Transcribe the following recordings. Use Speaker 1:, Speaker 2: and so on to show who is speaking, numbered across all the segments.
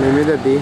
Speaker 1: Mehmet Adi.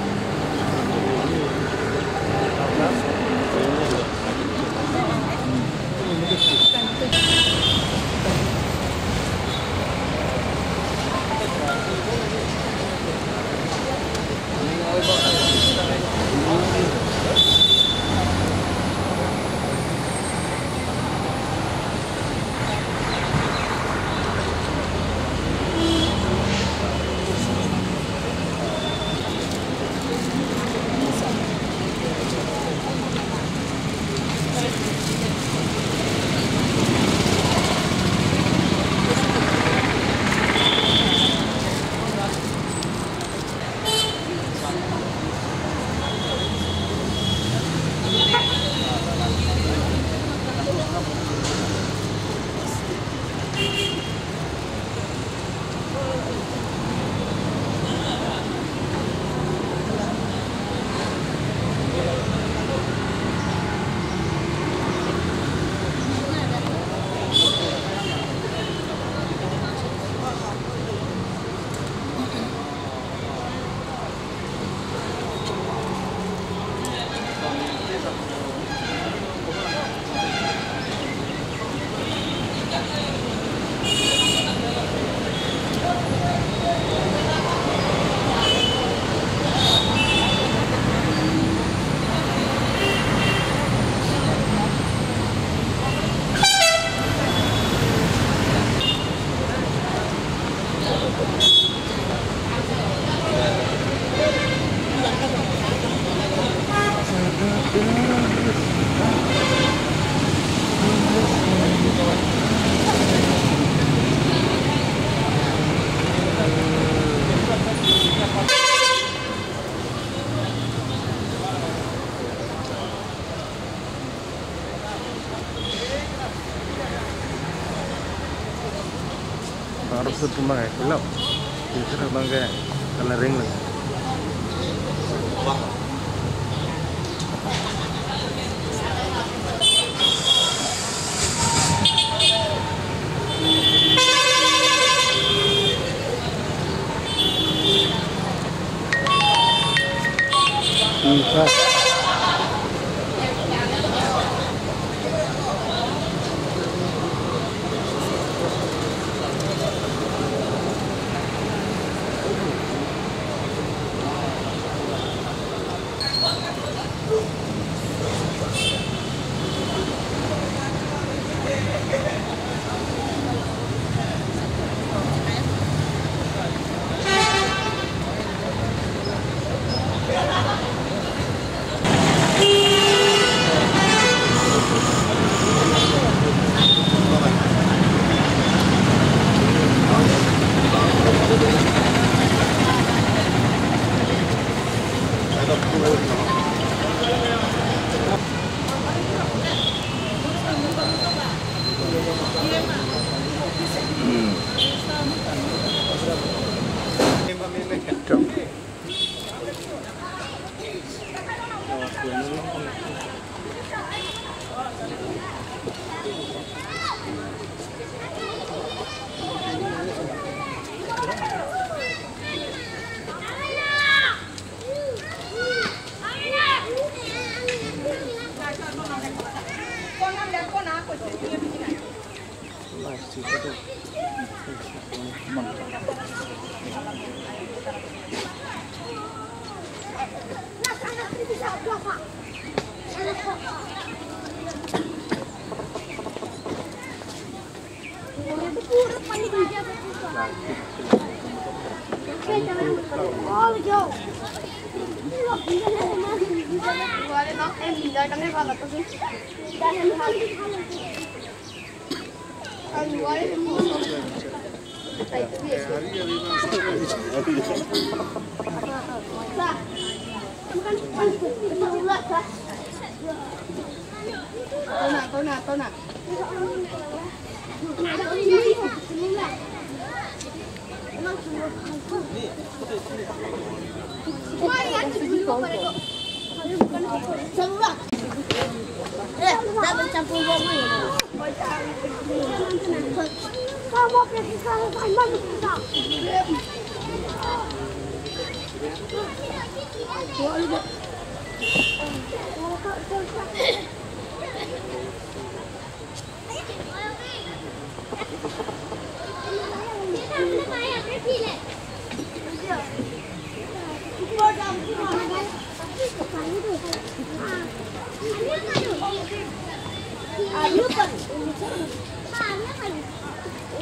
Speaker 1: Coloring lang.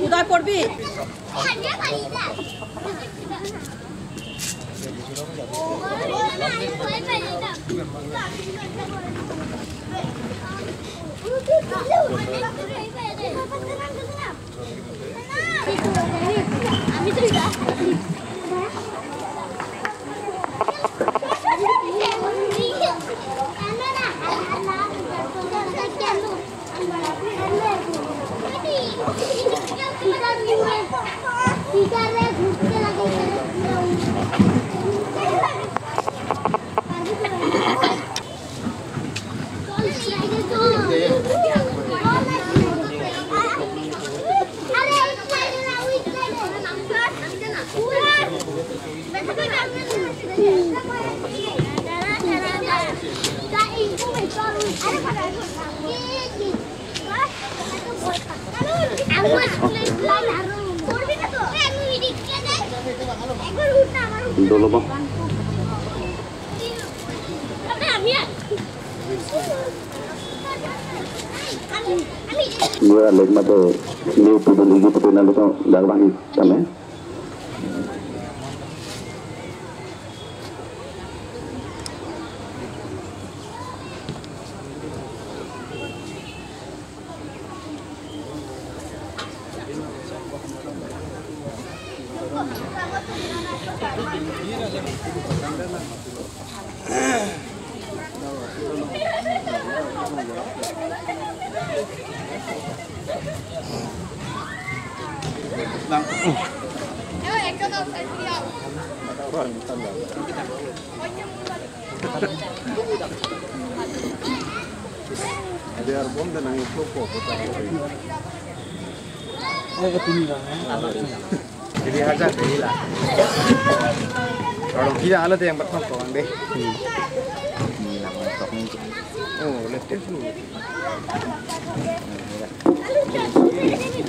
Speaker 2: উদয় পড়বি।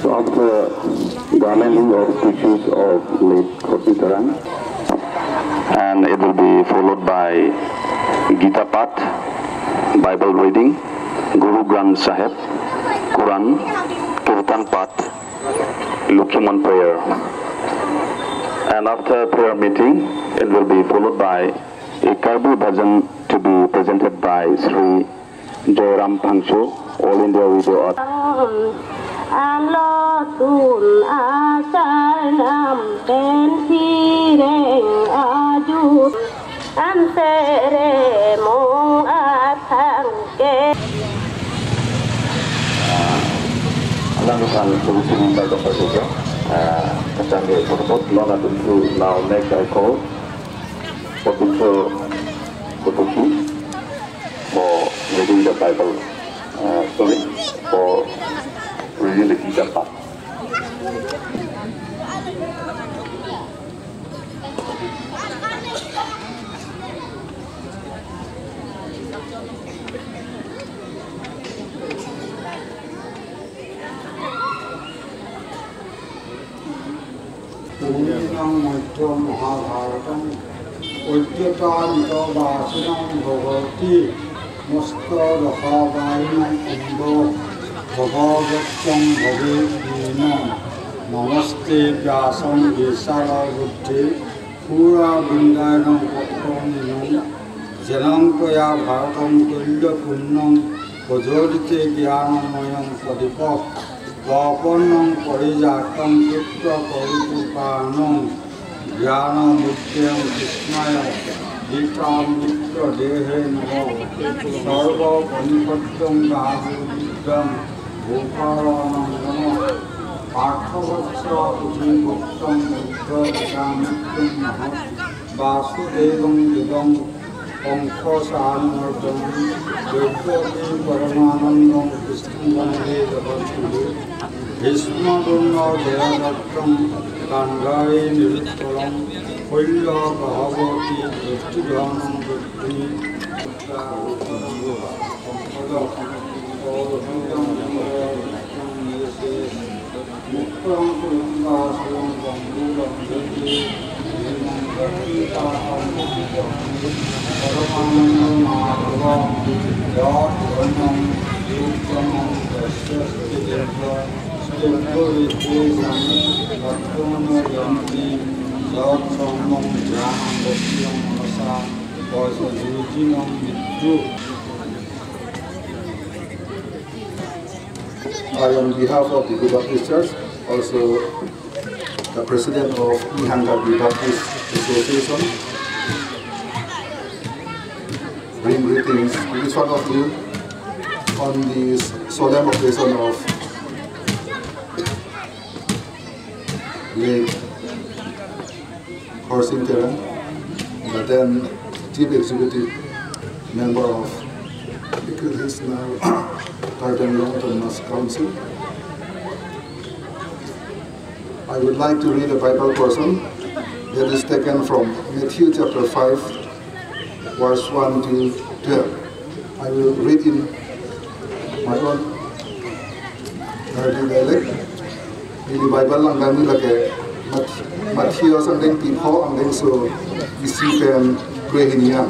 Speaker 3: So after garlanding of tissues of late Kopi Tarang, and it will be followed by Gita Path, Bible reading, Guru Granth Sahib, Quran, Kirtan Path, Lukhiman prayer. And after prayer meeting, it will be followed by a Karbi Bhajan to be presented by Sri Jairam Pangshu, All India Radio Art. Now next I call for reading the Bible, for reading the Gita Path.
Speaker 4: Mahabharatam Udyatanivasinam Bhagavati Musta Rahavarnam Umbo Bhagavatam Bhavedinam Namaste Vyasam Visala Buddhi Pura Vrindavanam Patkaninam Janankaya Bharatam Tulya Punnam Bhajorite Jnanamayam Padipak Vapanam Parijatam Putra Paritupanam Jnanamutyam Krishnaya Gitamrita Dehe Namo Sarva Panipatyam Gahuvidam Gopalanam Namo Parthavasya Ujibhuktam Buddha Jnanamutyam Namo Vasudevam Devam Pankhasanmardam Devaki Paramanandam Krishnam Vande Jagadguru. Bhishma Drona জয়দত্তং Gandhari নিৰুত্তৰং শৈল্য গহৱতী দৃষ্টিধনং বুদ্ধি
Speaker 2: I, on behalf of the Good Baptist Church, also the president of Ihangkarbi Baptist Association, bring greetings to each one of you on this solemn occasion of late Khorsing Terang, the then Chief Executive Member of the now Karbi Anglong Autonomous Council. I would like to read a Bible portion that is taken from Matthew chapter 5, verse 1 to 12. I will read in my own Karbi dialect. In the Bible, ang dami lagi Matthew ang deng tipo ang deng so isipen kwehiniya.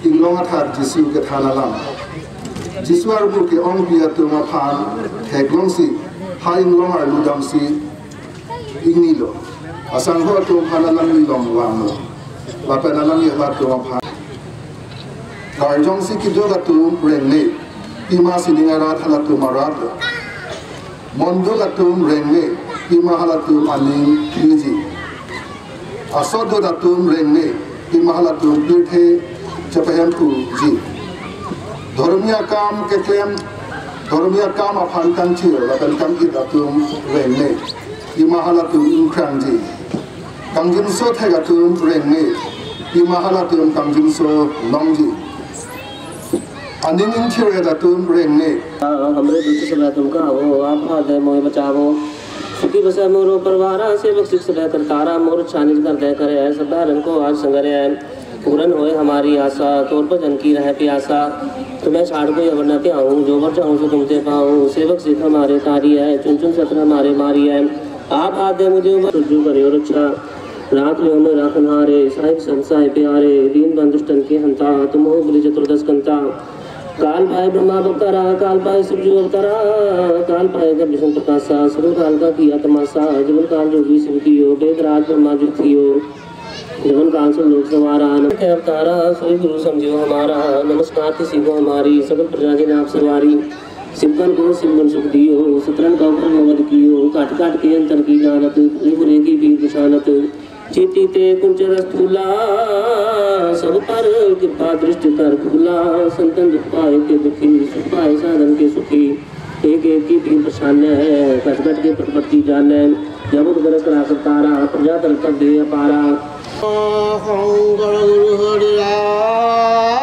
Speaker 2: Inglong at Jisu ke thanalam. Jisu ar bu ke ong pia tu ma phan thek long si ha inglong ar ludam si ingni lo. Asang ho tu phanalam ni long wang lo. La panalam ye la tu ma phan. Gar jong si ki do ga tu reng ne. Ima siningara thala tu marat. Mondo ga tu reng ne. Ima hala tu aning niji. Asodo da tu reng ne. Ima hala tu pirthe chapahem ku ji. ধর্মীয় কাম কে claim ধর্মীয় কাম আফান কাঞ্চি লাপেন কাম ইদাতুম রেংনে ইমাহালাতুম ইংখ্রাংজি কাংজিনসো থেগাতুম রেংনে ইমাহালাতুম কাংজিনসো Longi আনিং ইংথিরেদাতুম রেংনে।
Speaker 5: हमरे दुख सदा तुमका हो आप दे मोय बचावो सुखी बसै मोरो परवारा सेवक सिख सदा करतारा मोर छानिज कर दे करे सरदारन को आज संगरे पूरन होए हमारी आशा तोर भजन की रह प्यासा तुम्हें छाड़ को अवर न आऊँ जो वर चाहूँ सो तुमसे पाऊँ सेवक सिख हमारे कारी है चुन चुन सत्र हमारे मारी है आप आदे मुझे सुजू करियो रक्षा रात में हमें राखन हारे साहिब संत साहिब प्यारे दीन बंधुष्टन के हंता तुम हो बलि चतुर्दश कंता काल पाए ब्रह्मा अवतारा काल पाए शिवजी अवतारा काल पाए जब विष्णु प्रकाशा सर्व काल का किया तमाशा जीवन काल जोगी शिव कियो वेदराज ब्रह्मा जी थियो जीवन काल से लोक सवारा अवतारा सोई गुरु समझो हमारा नमस्कार किसी को हमारी सकल प्रजा जी नाप सवारी शिवगन को शिवगन सुख दियो सतरन का प्रमोद कियो काट काट के अंतर की जानत बुरे की भी पछानत चेती ते कुंचर स्थूला सब पर कृपा दृष्टि कर खुला संतन दुख पाए के दुखी सुख पाए साधन के सुखी एक एक की भी पछान है कट कट के पट की जान जब गरज करा तारा प्रजा तर तब दे अपारा।
Speaker 6: শংকৰ গুৰু হৰি ৰাম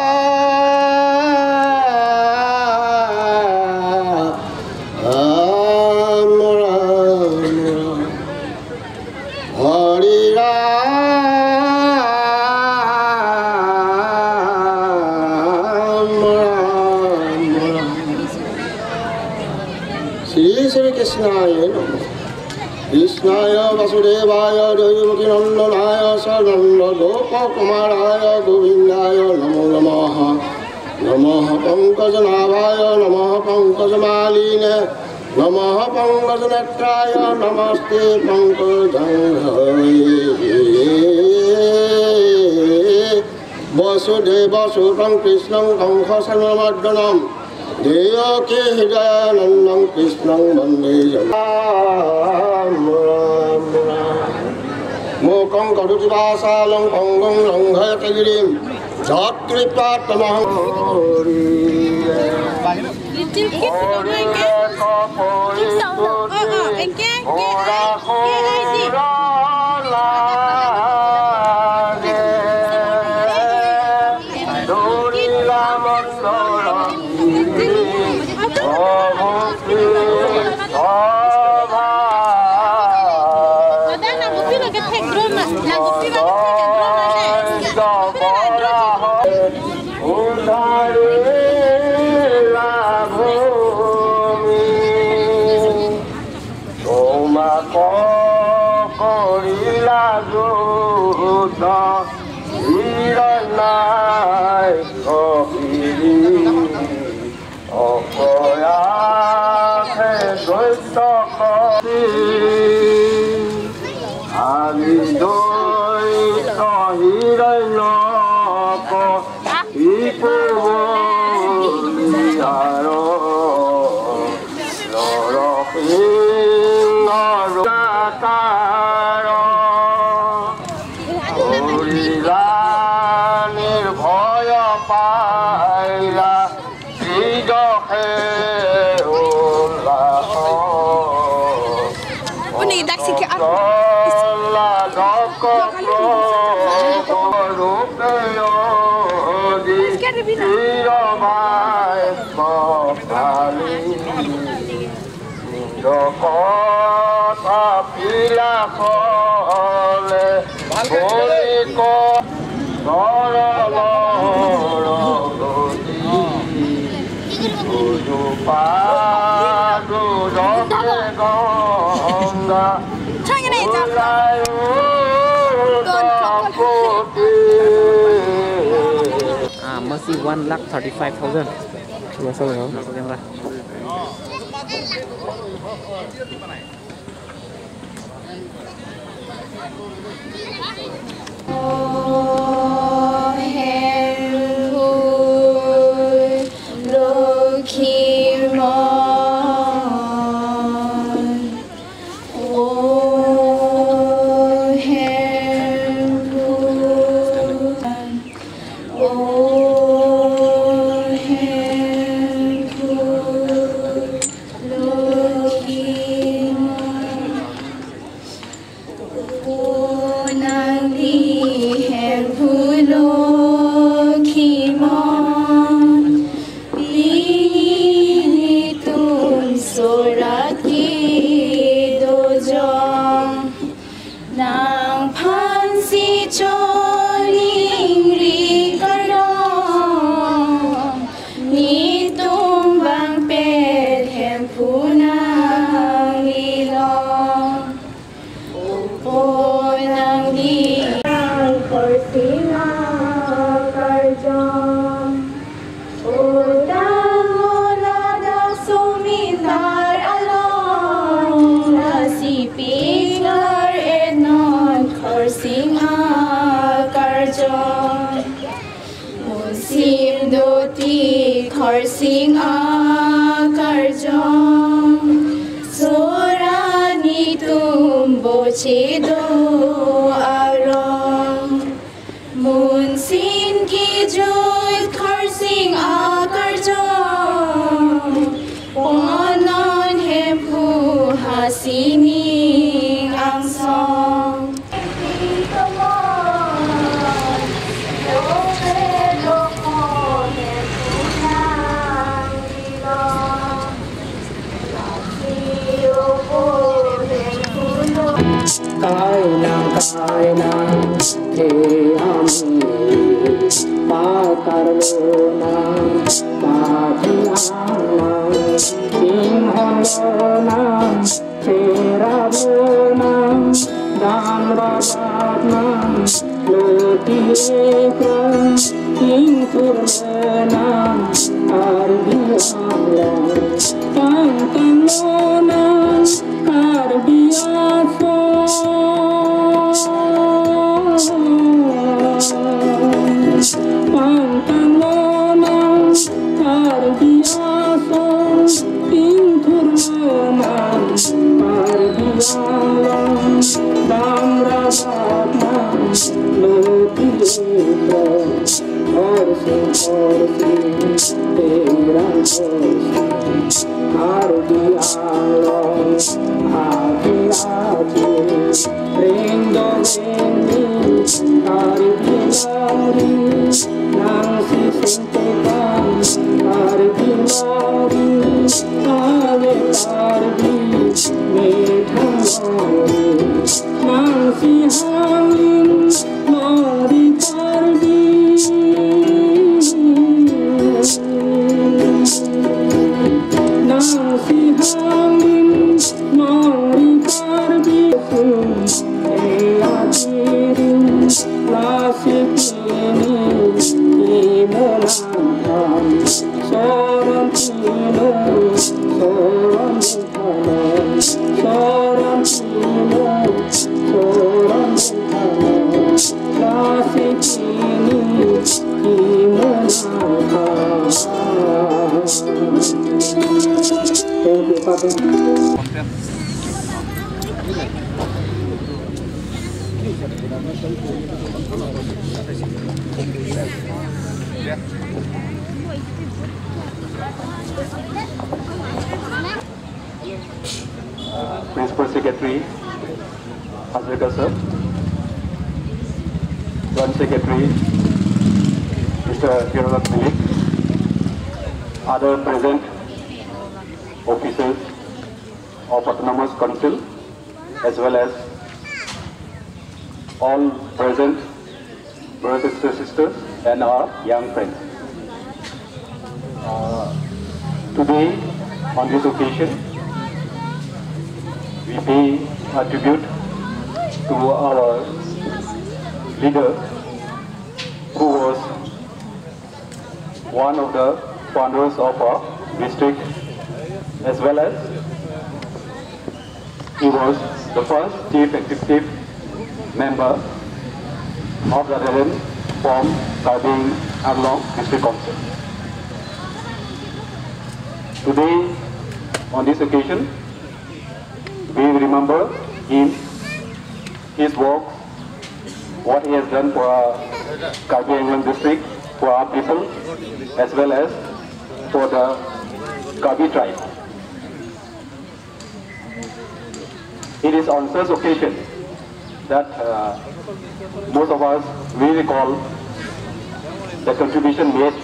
Speaker 6: ৰাম হৰি ৰাম ৰাম ৰাম। শ্ৰী শ্ৰী কৃষ্ণায় নমঃ। কৃষ্ণায় বাসুদেবায় দৈৱকী নন্দনায় সনন্দ গোপ কুমারায় গোবিন্দায় নমো নমঃ। নমঃ পঙ্কজনাভায় নমঃ পঙ্কজমালিনে নমঃ পঙ্কজনেত্রায় namaste পঙ্কজাঙ্ঘ্রয়ে। Vasudev সুতং কৃষ্ণং কংসমর্দনম দেয়কী হৃদয়ানন্দং কৃষ্ণং Vande Ram Ram Ram. মূকং কৰোতি বাচালং পংগুং লংঘয়তে গিৰিম যৎকৃপাতমহং Hari. Oh,
Speaker 7: Masi 1,35,000. Masuk kamera.
Speaker 8: Nang si
Speaker 5: Thank you, Papa.
Speaker 3: Principal Secretary Hazarika Sir, Joint Secretary Mr. Hirolat Milik, other present officers of Autonomous Council, as well as all present brothers and sisters and our young friends. Today, on this occasion, we pay a tribute to our leader, who was one of the founders of our district, as well as he was the first chief executive member of the then formed Karbi Anglong District Council. Today, on this occasion, we remember him, his work, what he has done for our Karbi Anglong district, for our people, as well as for the Karbi tribe. It is on such occasion that most of us we recall the contribution made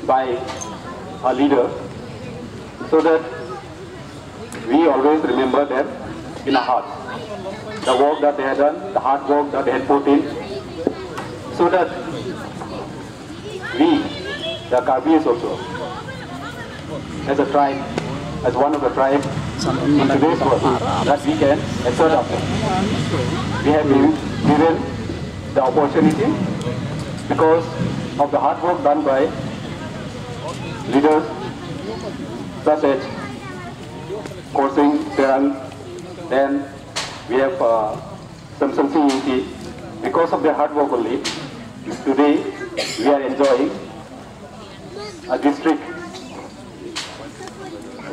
Speaker 3: by our leader, so that we always remember them in our hearts. The work that they had done, the hard work that they had put in, so that we, the Karbis also, as a tribe, as one of the tribe in today's world, that we can assert ourselves. We have been given the opportunity because of the hard work done by leaders such as Khorsing Terang, then we have Samson Singh. Because of their hard work only, today we are enjoying a district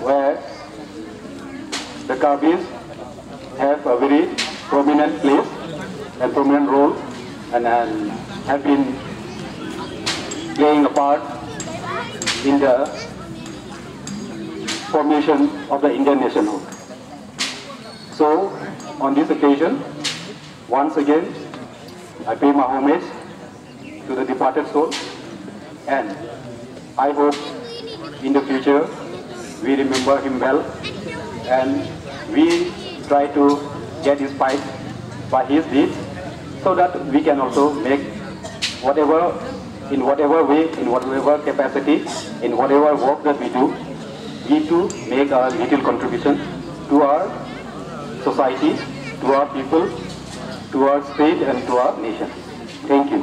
Speaker 3: where the Karbis have a very prominent place and prominent role, and have been playing a part in the formation of the Indian nationhood. So, on this occasion, once again, I pay my homage to the departed soul, and I hope in the future we remember him well and we try to get inspired by his deeds, so that we can also make whatever, in whatever way, in whatever capacity, in whatever work that we do, we too make a little contribution to our society, to our people, to our state and to our nation. Thank you.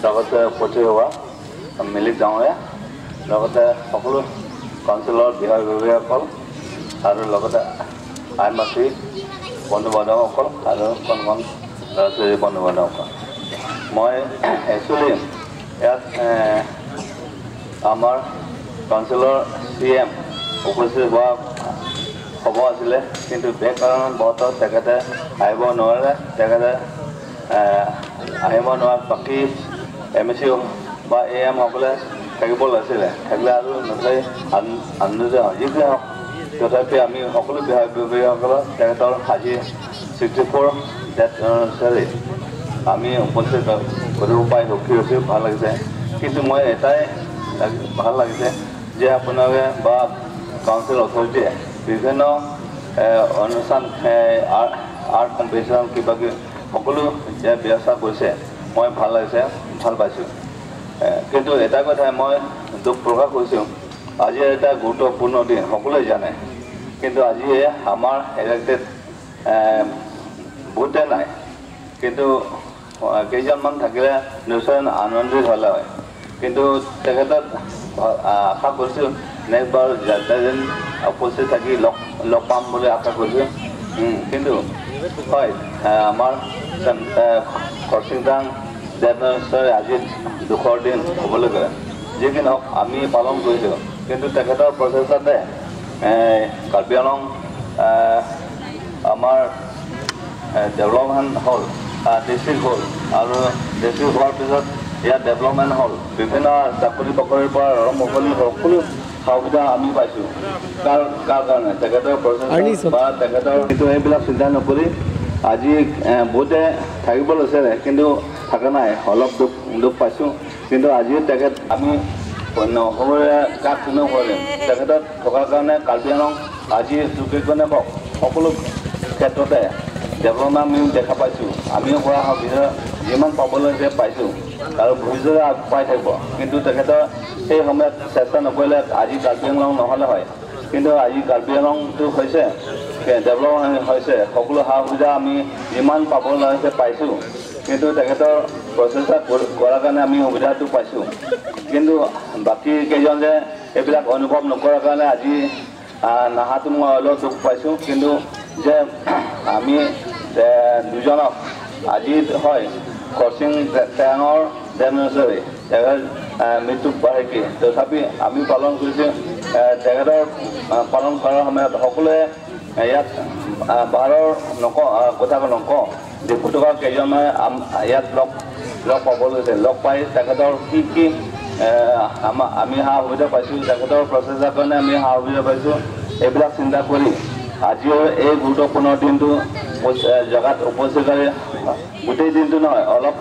Speaker 8: লগতে উপস্থিত হোৱা মিলিত ডাঙৰীয়া, লগতে সকলো কাউন্সিলৰ বিষয়ববীয়াসকল আৰু লগতে আই মাতৃ বন্ধু বান্ধৱসকল আৰু কণ কণ ল'ৰা ছোৱালী বন্ধু বান্ধৱসকল, মই একচুৱেলি ইয়াত আমাৰ কাউন্সিলৰ চি এম উপস্থিত হোৱা হ'ব আছিলে, কিন্তু বেলেগ কাৰণবশতঃ তেখেতে আহিব নোৱাৰে। তেখেতে আহিব নোৱাৰাত বাকী এম এ চি বা এ এমসকলে থাকিব লাগিছিলে, থাকিলে আৰু নথৈ আনন্দিত হয়। যি হওক, তথাপি আমি সকলো বিষয়ববীয়াসকলৰ তেখেতৰ আজি 64 ডেথ এনিভাৰ্চাৰী আমি উপস্থিত কৰিব পাই সুখী হৈছোঁ, ভাল লাগিছে। কিন্তু মই এটাই ভাল লাগিছে যে আপোনালোকে বা কাউন্সিল অথৰিটিয়ে বিভিন্ন অনুষ্ঠান, আৰ্ট কম্পিটিশ্যন কিবা কিবি সকলো যে ব্যৱস্থা কৰিছে, মই ভাল লাগিছে, ভাল পাইছোঁ। কিন্তু এটা কথাই মই দুখ প্ৰকাশ কৰিছোঁ, আজি এটা গুৰুত্বপূৰ্ণ দিন সকলোৱে জানে, কিন্তু আজি আমাৰ ইলেক্টেড বহুতে নাই, কিন্তু কেইজনমান থাকিলে নিশ্চয় আনন্দিত হ'লে হয়। কিন্তু তেখেতক আশা কৰিছোঁ নেক্সট বাৰ যাতে যেন উপস্থিত থাকি লগ পাম বুলি আশা কৰিছোঁ। কিন্তু হয়, আমাৰ খৰচিংটাং দেৱনাথ আজি দুখৰ দিন ক'বলৈ গ'লে যি কি নহওক আমি পালন কৰিছোঁ, কিন্তু তেখেতৰ প্ৰচেষ্টাতে কাৰ্বি আংলং আমাৰ ডেভেলপমেণ্ট হ'ল, ডিষ্ট্ৰিক্ট হ'ল, আৰু ডিষ্ট্ৰিক্ট হোৱাৰ পিছত ইয়াত ডেভেলপমেণ্ট হ'ল, বিভিন্ন চাকৰি বাকৰিৰ পৰা আৰম্ভ কৰি সকলো সুবিধা আমি পাইছোঁ। কাৰ কাৰণে তেখেতৰ প্ৰচেষ্টা বা তেখেতৰ কিন্তু এইবিলাক চিন্তা নকৰি আজি বহুতে থাকিব লৈছিলে, কিন্তু থকা নাই, অলপ দুখ পাইছোঁ। কিন্তু আজিও তেখেত আমি সৰুৰে কাক কোনেও কৰিম, তেখেতত থকাৰ কাৰণে কাৰ্বি আংলং আজি চুকেইখনে কওক সকলো ক্ষেত্ৰতে ডেভেলপমেণ্ট আমি দেখা পাইছোঁ। আমিও কৰা সুবিধা যিমান পাবলৈ পাইছোঁ আৰু ভৱিষ্যতে পাই থাকিব। কিন্তু তেখেতৰ সেই সময়ত চেষ্টা নকৰিলে আজি কাৰ্বি আংলং নহ'লে হয়, কিন্তু আজি কাৰ্বি আংলংটো হৈছে, ডেভেলপমেণ্ট হৈছে, সকলো সা সুবিধা আমি যিমান পাবলৈ হৈছে পাইছোঁ, কিন্তু তেখেতৰ প্ৰচেষ্টা কৰাৰ কাৰণে আমি সুবিধাটো পাইছোঁ। কিন্তু বাকী কেইজন যে এইবিলাক অনুভৱ নকৰাৰ কাৰণে আজি নাহাটো মই অলপ দুখ পাইছোঁ। কিন্তু যে আমি দুজনক আজি হয় খৰচিং টেঙৰ দেৱনেশ্বৰী তেখেত মৃত্যু বাৰ্ষিকী তথাপি আমি পালন কৰিছোঁ। তেখেতৰ পালন কৰাৰ সময়ত সকলোৱে ইয়াত বাহিৰৰ নকওঁ কথা নকওঁ, ডিপু থকা কেইজনমানে ইয়াত লগ পাব লৈছে, লগ পাই তেখেতৰ কি কি আমি সা সুবিধা পাইছোঁ, তেখেতৰ প্ৰচেষ্টাৰ কাৰণে আমি সা সুবিধা পাইছোঁ, এইবিলাক চিন্তা কৰি আজিও এই গুৰুত্বপূৰ্ণ দিনটো জেগাত উপস্থিত কৰি গোটেই দিনটো নহয়, অলপ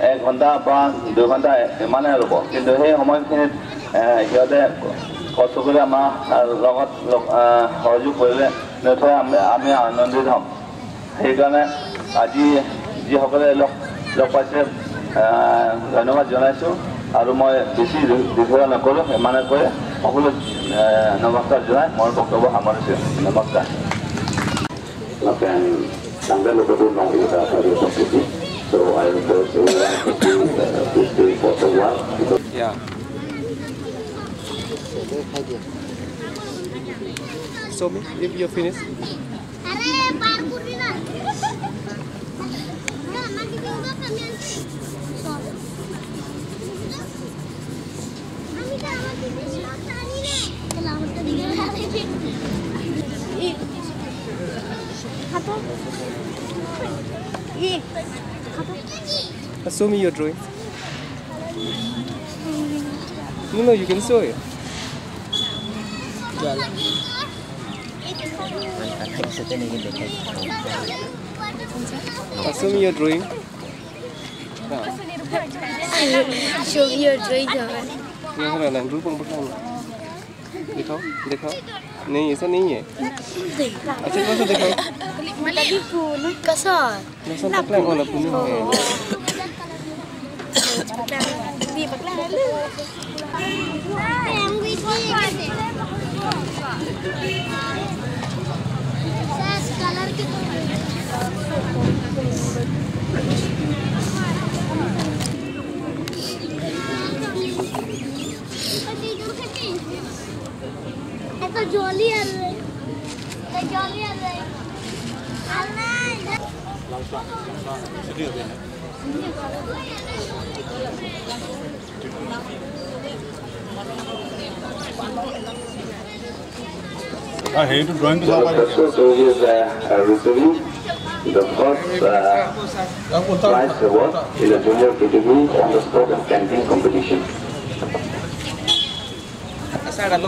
Speaker 8: এক ঘণ্টা বা 2 ঘণ্টা ইমানেই ৰ'ব, কিন্তু সেই সময়খিনিত সিহঁতে কষ্ট কৰি আমাৰ লগত সহযোগ কৰিলে নথৈ আমি আনন্দিত হ'ম। সেইকাৰণে আজি যিসকলে লগ পাইছে ধন্যবাদ জনাইছোঁ, আৰু মই বেছি দীঘলীয়া নকৰোঁ, ইমানে কৈ সকলো নমস্কাৰ জনাই মোৰ বক্তব্য সামৰিছোঁ। নমস্কাৰ।
Speaker 3: So I request everyone to stay for a while.
Speaker 1: Yeah. Show me if you're finished. Show me your drawing. No, you can show it. Show me your drawing.
Speaker 9: Show me your drawing.
Speaker 1: दिखाओ दिखाओ। नहीं ऐसा नहीं है। अच्छा कौन सा दिखाओ?
Speaker 3: So he is receiving the first prize award in the junior category on the spot and camping competition. 2,000.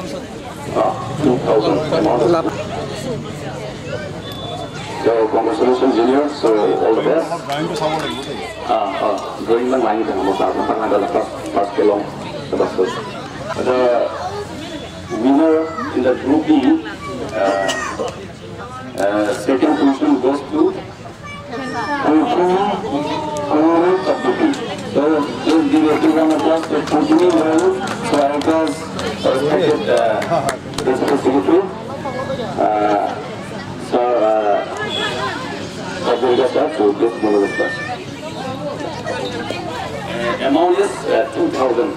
Speaker 3: So congratulations, junior. So all the best. Drawing lang lang ito. First kelong. The winner in the group B, second position goes to Tabduki. So please give a big round of applause to Pujini Muralu. So I was respected principal secretary, Sir Abdul sir, so please give us first. Amount is 2,000.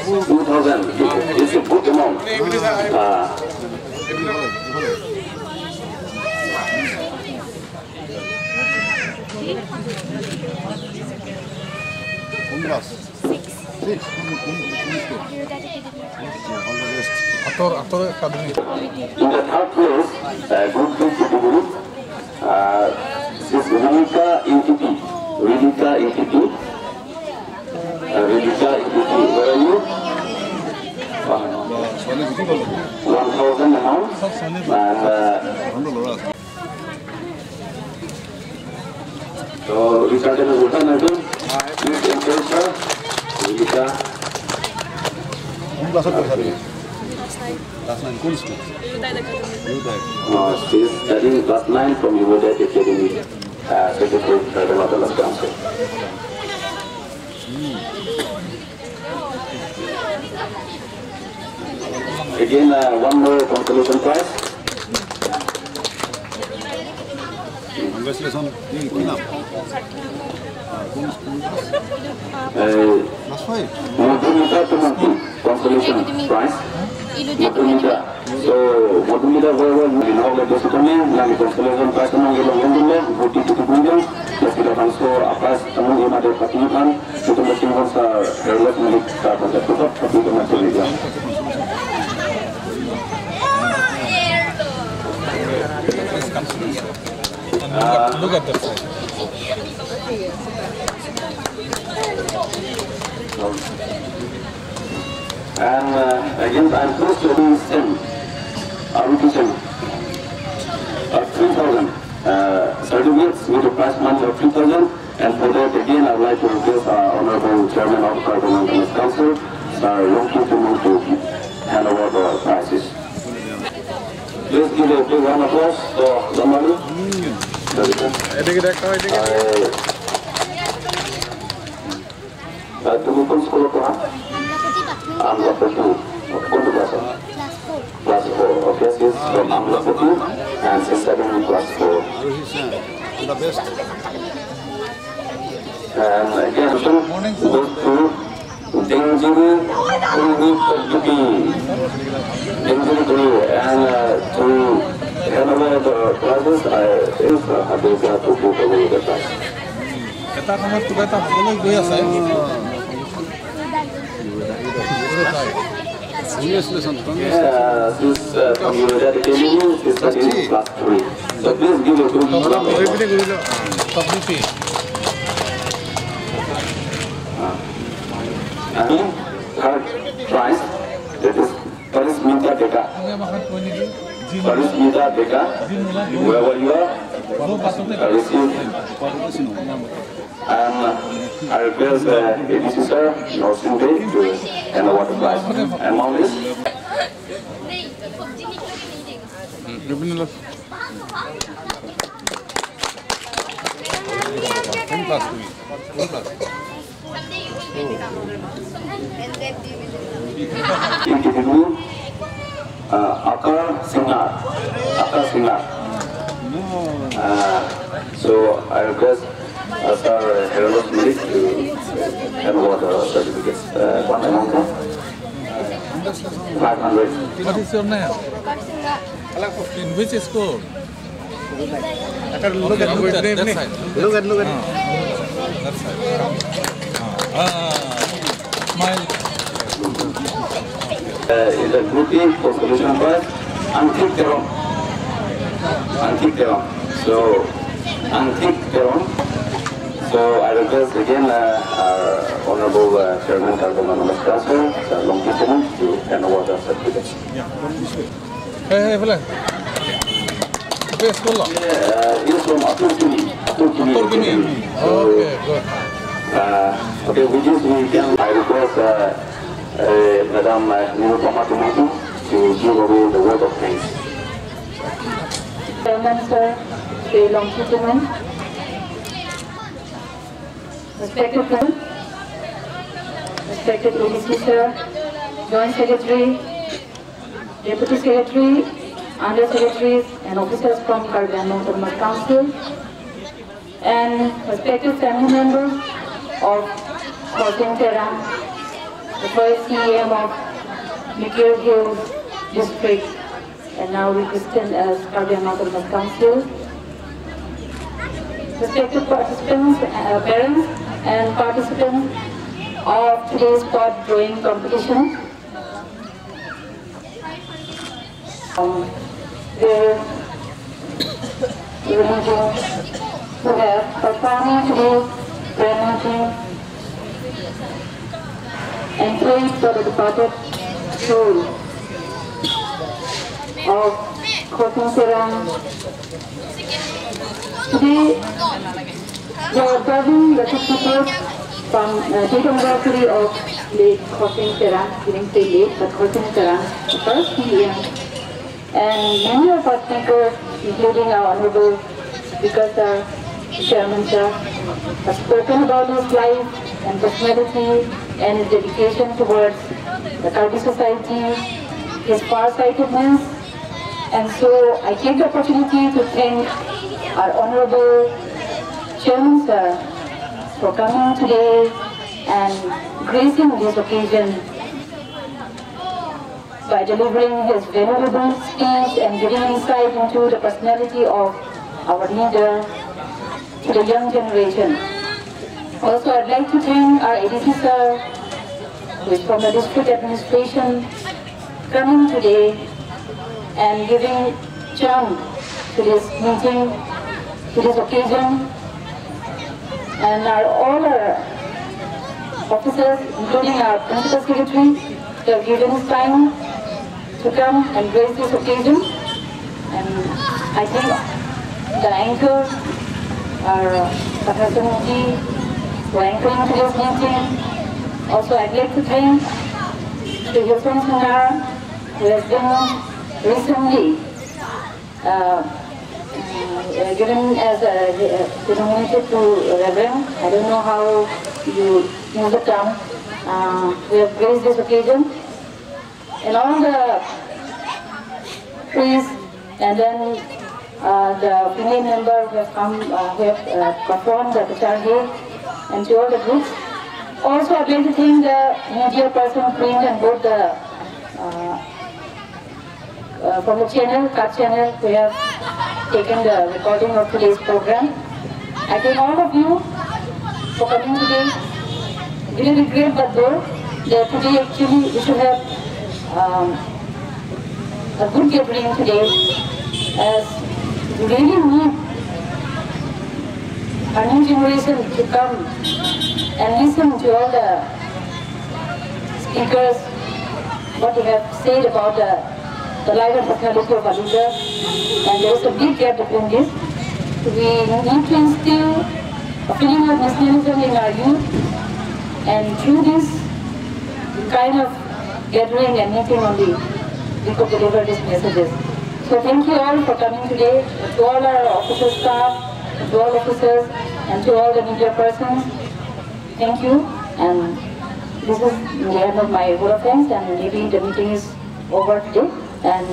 Speaker 3: 2,000. It's a good amount.
Speaker 2: Six.
Speaker 3: In the third place, group 2 category, is Rilika UTP. Rilika UTP. Rilika UTP. Where are you? 1,000 amount. And so Rilika is please encourage her. Rilika.
Speaker 2: Class 9. Cool school.
Speaker 3: She is studying class 9 from Yuvodaya Academy, Secretary Karbi Council. Again, one more consolation prize.
Speaker 2: Congratulations. Class 5.
Speaker 3: Madhumita Tumanti, consolation prize. Madhumita. So, Madhumita, wherever you know, let us come in, like consolation prize among the London, 42 million, let's get a transfer, a prize among the other Patiman, to the Singles are Herlet Malik,
Speaker 10: Look at that side.
Speaker 3: And again, I am close to send 3,000 certificates with a prize money of 3,000. And for that, again, I would like to request our Honorable Chairman of the Karbi Autonomous Council, Sir Longki Tumung, to hand over the prizes. Please give a big round of applause for somebody. তুমি কোন স্কুলে পড়া? Amlapati. কোন ক্লাসে? Class 4. Okay, she is from Amlapati and she is studying in class 4.
Speaker 2: The best.
Speaker 3: And again, goes to Dengjiri Kungi Pagduki. Dengjiri Kungi, and to hand over the classes, I is happy to give away the class.
Speaker 10: এটা সময়ত কিবা এটা হ'বলৈ গৈ আছে।
Speaker 2: Congratulations.
Speaker 3: This from Yuvodaya Academy is studying class 3. So please give a good round of applause. And third prize, that is Parismita Deka. Parismita Deka, wherever you are, receive. And I request the ADC sir, Norsin Day, to hand over the prize. Amount is? Akar Singh. Akar Singh. So I request Sir Herolos Malik to hand over the certificates. One amount? 500.
Speaker 10: What is your name? In which school?
Speaker 2: Look at
Speaker 10: that side.
Speaker 2: Look at
Speaker 10: that side. Smile.
Speaker 3: In the group A for solution prize, Antik Teron. Antik Teron. So, Antik Teron. So I request again our Honorable Chairman Karbi Autonomous Council, Sir Longki Tumung, to hand over the certificates.
Speaker 10: Yeah. Hey, hey, okay, school.
Speaker 3: He is from Aturkini. Aturkini.
Speaker 10: Okay, good.
Speaker 3: Okay, with this we can, I request Madam Nirupama Tumung to give away the word of thanks.
Speaker 11: Chairman Sir, Sri Longki Tumung, respected President, respected ADC Sir, Joint Secretary, Deputy Secretary, Under Secretaries and officers from Karbi Anglong Autonomous Council, and respected family members of Khorsing Terang, the first CM of Mikir Hills District, and now we christened as Karbi Anglong Autonomous Council. Respected participants, parents and participants of today's pot drawing competition. Their religion who have performing today's prayer meeting and prayed for the departed soul of Khorsing Terang. Today, we are observing the 54th from date anniversary of late Khorsing Terang. We didn't say late, but Khorsing Terang, the first CM. And many of our speakers, including our Honorable Speaker Sir, Chairman Sir, have spoken about his life and personality and his dedication towards the Karbi society, his farsightedness. And so I take the opportunity to thank our Honorable Chairman Sir for coming today and gracing this occasion by delivering his venerable speech and giving insight into the personality of our leader to the young generation. Also, I'd like to thank our ADC sir, who is from the district administration, coming today and giving charm to this meeting, to this occasion, and all our officers, including our principal secretary, who have given his time to come and grace this occasion. And I thank the anchor, our Professor Muji, for anchoring today's meeting. Also, I'd like to thank Sri Hilson Sangar, who has been recently given as denominated to Reverend. I don't know how you use the term. We have graced this occasion. And all the priests and then the female member who have come, who have performed the Pachar here, and to all the groups. Also, I'd like to thank the media person, print and both the from the channel, CAT channel, who have taken the recording of today's program. I thank all of you for coming today. Really regret, but though, that today actually we should have a good gathering today, as we really need our new generation to come and listen to all the speakers, what they have said about the life and personality of our leader. And there is a big gap between this. We need to instill a feeling of nationalism in our youth, and through this kind of gathering and meeting only, we could deliver these messages. So thank you all for coming today, to all our officer staff, to all officers, and to all the media persons. Thank you, and this is the end of my vote of thanks, and maybe the meeting is over today. And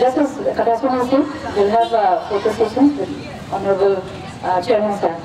Speaker 11: just as Katasuna said, we'll have a photo session with Honorable Chairman Sir.